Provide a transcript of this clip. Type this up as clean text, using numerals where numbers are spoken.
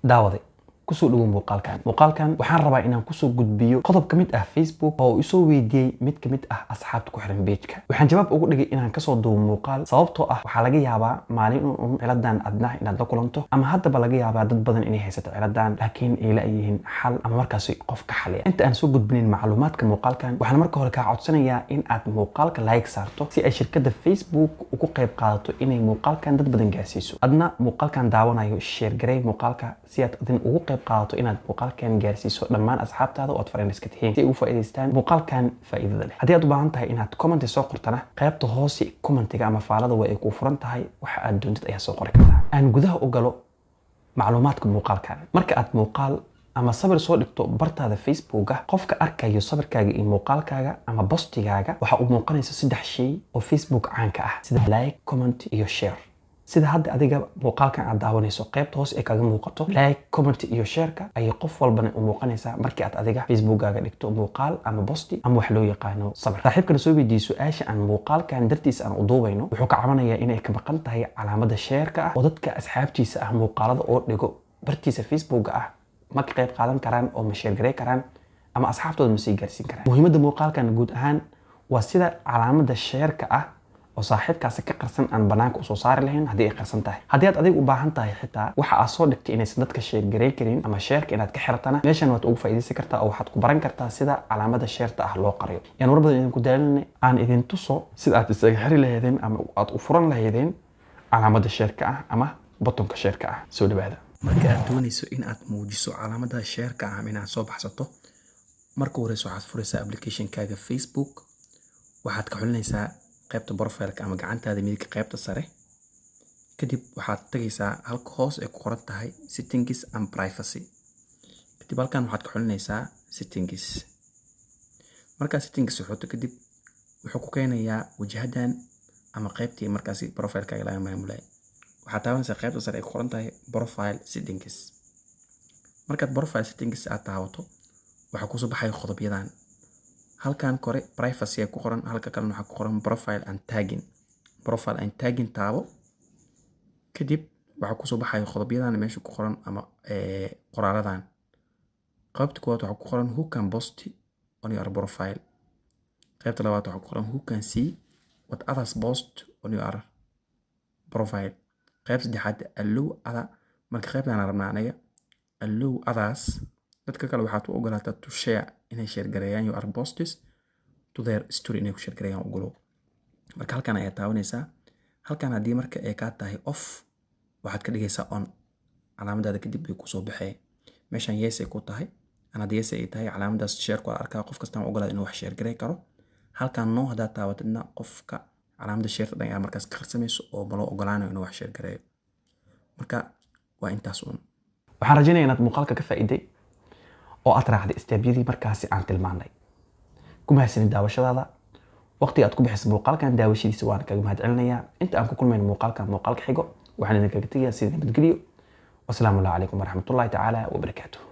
Daawade, kusoo dhawow muuqaalkan. Muuqaalkan waxaan rabaa inaan kusoo gudbiyo qodob ka mid ah Facebook oo uu isoo weydiiyey mid ka mid ah asxaabta ku xiran page-ka. Waxaan jawaab ugu dhigay inaan kasoo duubo muuqaal, sababtoo ah waxaa laga yaabaa maalin un ciladan adna inaad la kulanto, ama haddaba laga yaabaa dad badan inay haysato ciladan, laakiin ay la-yihiin xal ama markaasi qof ka xaliya. Inta aan soo gudbinin macluumaadka muuqaalkan, waxaan marka hore kaa codsanayaa in aad muuqaalka like saarto, si ay shirkadda Facebook ugu qayb qaadato inay muuqaalkan dad badan gaarsiiso. Adna muuqaalkan daawanayo, share garey muuqaalka si aad adin ugu qayb qaadato inaad muuqaalkan gaarsiiso dhammaan asxaabtaada oo aad friends-ka tihiin, si ay ugu faa'iidaystaan muuqaalkan faa'iidada leh. Haddii aad u baahan tahay inaad comment soo qortana, qaybta hoose comment-iga ama faalada waa ay kuu furan tahay. Waxa aad doontid ayaa soo qori kartaa. Aan gudaha u galo macluumaadka muuqaalkan. Marka aad muuqaal ama sawir soo dhigto bartaada Facebooka, qofka arkayo sawirkaaga iyo muuqaalkaaga ama post-igaaga waxa uu muuqanaysa saddex shay oo Facebook caanka ah, sida like, comment iyo share. Sida hadda adiga muuqaalkan aad daawanayso, qaybta hoos ee kaga muuqato like, comment iyo share-ka ayay qof walbana u muuqanaysaa markii aad adiga Facebookkaaga dhigto muuqaal ama post-i ama wax loo yaqaano sawir. Saaxiibkana soo weydiiyey su-aasha aan muuqaalkan dartiisa aan u duubayno wuxuu ka cabanayaa inay ka maqan tahay calaamada share-ka ah, oo dadka asxaabtiisa ah muuqaalada oo dhigo bartiisa Facebooka ah ma ka qayb qaadan karaan oo ma share garey karaan ama asxaabtooda ma sii gaarsiin karaan. Muhiimadda muuqaalkan guud ahaan waa sida calaamada share-ka ah oo saaxiibkaasi ka qarsan aan banaanka usoo saari lahayn haddii ay qarsan tahay. Haddii aad adiga u baahan tahay xitaa waxa aad soo dhigtay inaysan dadka share garey karin ama share-ka inaad ka xiratana, meeshan waad ugu faa'iidaysan kartaa oo waxaad ku baran kartaa sida calaamada share-ta ah loo qariyo. Yaan war badan idinku daalinay, aan idin tuso sida aad isaga xiri lahaydeen ama aad u furan lahaydeen calaamada share-ka ah ama button-ka share-ka ah. Soo dhawaada. Marka aad doonayso in aad muujiso calaamada share-ka ah ama inaad soo baxsato, marka horeyso waxaad furaysaa application-kaaga Facebook. Waxaad ka xulinaysaa qaybta profile-ka ama gacantaada midig qaybta sare. Kadib waxaad tagaysaa halka hoos ay ku qoran tahay "Settings and Privacy". Kadib halkan waxaad ka xulinaysaa "Settings". Markaa "Settings" xuto kadib, wuxuu ku keenayaa wajahadan ama qaybtii markaasi profile-kaaga laga maamulay. Waxaad taabanaysaa qaybta sare ay ku qoran tahay "Profile Settings". Markaad "Profile Settings" aad taabato, waxaa kusoo baxaya qodobyadan. Halkan kore "Privacy" ku qoran, halka kalena waxaa ku qoran "Profile and Tagging". "Profile and Tagging" taabo. Kadib waxaa kusoo baxaya qodobyadan meesha ku qoran ama qoraaladan. Qaybta koowaad waxaa ku qoran "Who can post on your profile". Qaybta labaad waxaa ku qoran "Who can see what others post on your profile". Qayb saddexaad, "Allow other". Marka qaybtan aan rabnaa anaga, "Allow others", dadka kale waxaad u ogolaataa "to share", inay share gareeyaan "your posts to their story", inay ku share gareeyaan ogolow. Marka halkan ayaa taabanaysaa. Halkan haddii marka ay kaa tahay off, waxaad ka dhigaysaa on calaamadaada. Kadib ay kusoo baxee meeshan yes ay ku tahay. An haddii yes ay tahay, calaamadaas share ku arkaa, qof kastaan ogolaada inuu wax share garey karo. Halkan no haddaad taabatidna, qofka calaamada share-ta dhan ayaa markaas ka qarsamayso oo ma loo ogolaanayo inuu wax share gareeyo. Marka waa intaas uun. Waxaan rajaynaya inaad muuqaalka ka faa'iiday oo aad raacday step-yadii markaasi aan tilmaanay. Ku mahadsanid daawashadaada. Waqtiga aad ku bixisa muuqaalkan daawashadiisa waan kaga mahad celinayaa. Inta aan ku kulmayno muuqaalkan muuqaalka xigo, waxaan idinkaga tegayaa sida nabadgelyo. Wasalaamu calaykum waraxmatullahi tacaala wabarakaatuh.